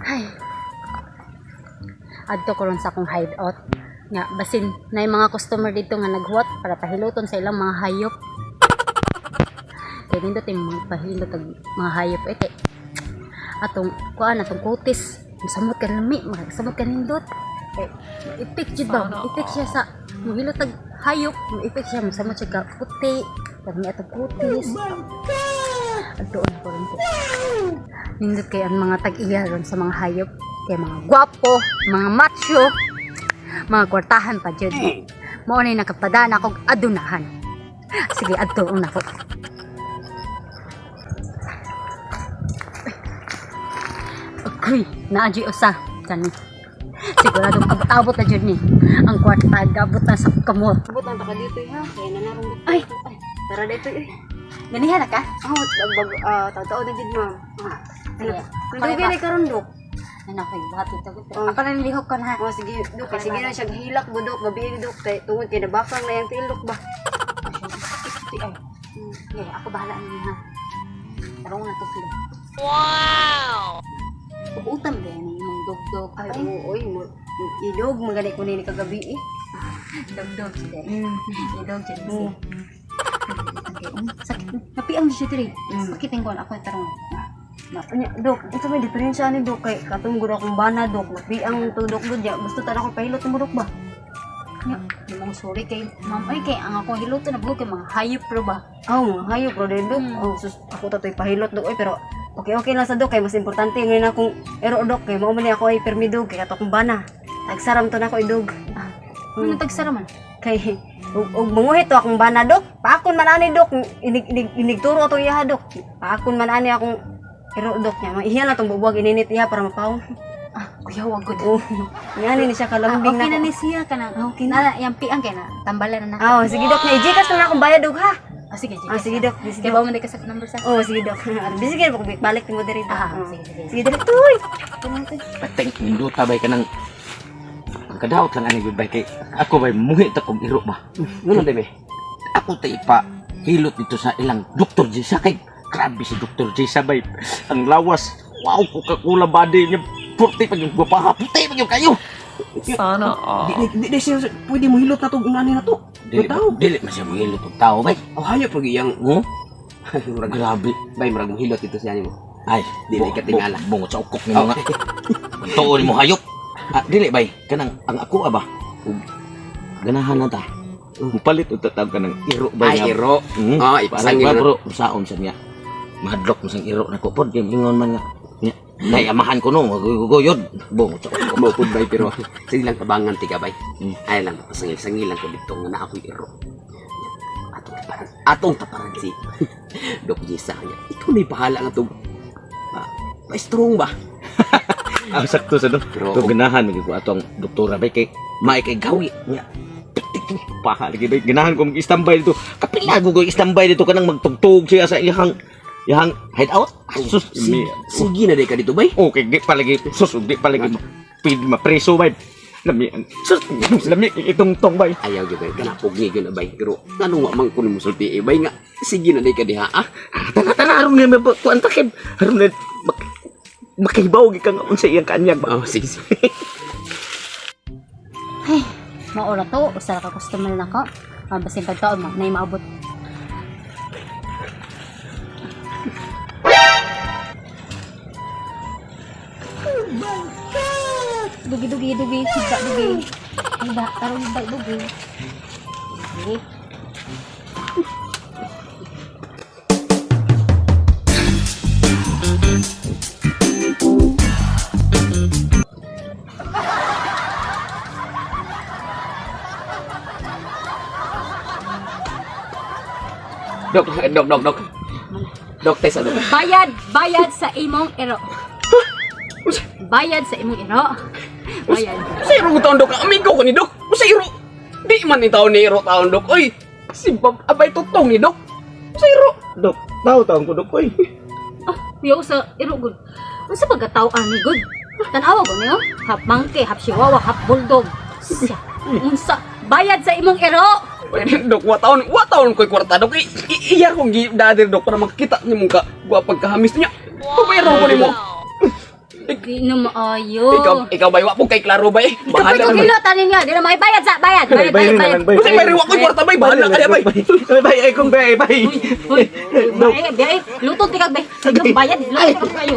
Ay. Adto ko ron sa akong hideout. Nga basin na yung mga customer dito nga naghuwat para pahiluton sa ilang mga hayop. Kaya nindot yung mga pahilot og mga hayop eh kay atong kuan atong kutis masamot ka lami, masamot ka nindot. Kay effect jud ba? Effect siya sa muhilot og hayop, effect siya masamot siya ka puti, kami atong kutis. Adtoon ko ron kay nindot kay ang mga tag-iya ron sa mga hayop kay mga gwapo, mga macho, mga kwartahan pa jud. Mao na nakapadana kog adunahan. Sige, adto una ko. Agoy, naa jud usa kani. Siguradong abot-abot na jud ni. Ang kwarta gabot na sa kamot. Abot lang ta ka dito ha. Kaya na narong. Ay, Tara dito eh. ganihan na ka? Oh, bag taw-taw na jud, ma'am. Ah. Sige. Nandugay na karon, dok. Ano ko buhat ito. Oh. Ako na nilihok ko na. Oh, sige, dok. Kay sige na siya hilak budok, gabi dok kay tungod kay nabakang na yang tilok ba. Ay, yeah, ako bahala na niya. Tarong na to sila. Wow! Utam ba yan imong dogdog? Ay, oo, oy, mo idog magani ko nini kagabi eh. Dogdog sila. Idog siya Oo. siya. Okay, sakit. Napiang siya diri. Sakit ang kuwan ako tarong. Anya, dok, ito may diferensya ni dok kay katong gud akong bana dok, napiang to dok gud ya. Gusto ta ako pahilot mo dok ba? Nya, imong sorry kay ma'am ay kay ang ako hiluto na buhok kay mga hayop pro ba. Oh, mga hayop ro din dok. Oh, sus, ako ta to'y pahilot dok oy, pero okay okay lang sa dok kay mas importante ngayon akong ero dok kay mao man ni ako ay permido kay katong bana. Tagsaram to na ako idog. Ano tagsara man? Kay ug manguhit to akong bana dok. Paakon man ani dok, inig inig inigturo atong iyaha dok. Paakon man ani akong ero dok niya. Maihiya na tong bubuwag ininit iya para mapawong. Ah, kuya wag gud. Oh, ngani ni siya kalambing okay na. na ni siya kanang. Okay na. Na, yang piang kay na tambalan na na. Oh, sige dok, na i-Gcash na lang akong bayad dok ha. Ah, sige, sige. Ah, sige dok, sige Kay dok. ba man di ka sa number sa? Oh, sige dok. Busy ka na balik mo diri dok. Ah, Oh. sige, sige. Sige dok, tuy. Pateng nindota bay kanang ang kadaot lang ani gud bay kay ako bay muhi ta kog iro ba. Ngano day be? Ako ta ipa hilot dito sa ilang Dr. Jisa kay grabe si Dr. Jisa bay. Ang lawas, wow, Coca-Cola body niya. Puti pag yung gwapaha, puti pag yung kayo. Sana all. Di di di siya pwede mo hilot na to unani na to. Dili, Tao. dili man siya muhilot og tao bay. Oh, hayop pag iyang Oh, murag grabe. bay murag mo hilot dito siya nimo. Ay, Dili ka tingala. Bungot sa ukok nimo nga. Tuo nimo hayop. Ah, dili bay, kanang ang ako aba. Ug ganahan na ta. Mupalit og tatawag kanang iro bay Ay, nga. iro. Mm. Ah, Parang ipasangil ba ro. bro, saon sa niya. Mahadlok mo sang iro nako pod kay ingon man nga. Nya, Nay amahan ko no, guyod. Bungot sa ukok. Mo pud bay pero sige lang tabangan tiga bay. Mm. Ay lang pasangil-sangil lang ko dito nga na ako'y iro. Atong taparan si Dok Jisa niya. Ikaw na bahala nga to. Pa, pa strong ba? Ah, sakto sa do. Pero To ganahan man gyud ko ato ang doktora bay kay maay kay gawi nya. Paha lagi bay ganahan ko mag-standby dito. Kapila ko standby dito kanang magtugtog siya sa iyang iyang hideout. Sus, sige, sige na day ka dito bay. Okay, di palagi. Sus, di palagi. Pwede mapreso bay. Lami, sus, lami itong tong bay. Ayaw gyud bay kana pugi gyud na bay pero ngano wa man ko nimo sulti eh, bay nga sige na day ka diha ah. Tana, tana, aron nga may kuan takib. Aron na makibaw gi ka nga unsa iyang kaanyag ba. Oh, sige sige. Ay, maura to. Usa ra ka customer na ko. Ah, basin pagkaon mo, na maabot. Dugi, dugi, dugi. Higda, dugi. Higda, tarong higda, dugi. Sige. Dok, dok, dok, dok. Dok, tesa dok. Bayad, bayad sa imong ero. Bayad sa imong ero. Bayad. Sa iro taon dok, amigo ko ni dok. Sa iro. Di man ni taon ni iro taon dok. Oy, si Bob abay tutong ni dok. Sa iro. Dok, tao taon ko dok oy. Ah, kuya sa ero gud. Unsa pagkatao ani gud? Tan-awa ko niyo. Half monkey, half chihuahua, half bulldog. Siya. Unsa? Bayad sa imong ero. Oy, Dok, wa taon ko'y kwarta, Dok. Iya kong gi-dadir, Dok, para makita ni mong ka guwapag kahamis niya. Pabayaran ko nimo. Di na maayo. Ikaw bay, wa po kay klaro bay. Kapag Bahala kong na, bay. hilo, tanin niya. Di na maibayad sa bayad. Bayad, bayad, bayad. Kasi may wa ko'y kwarta bay, bahala kaya bay. Bay, bay, ay kong bay, bay. Uy, bay, bay. Lutong tikag bay. Bayad, lutong tikag kayo.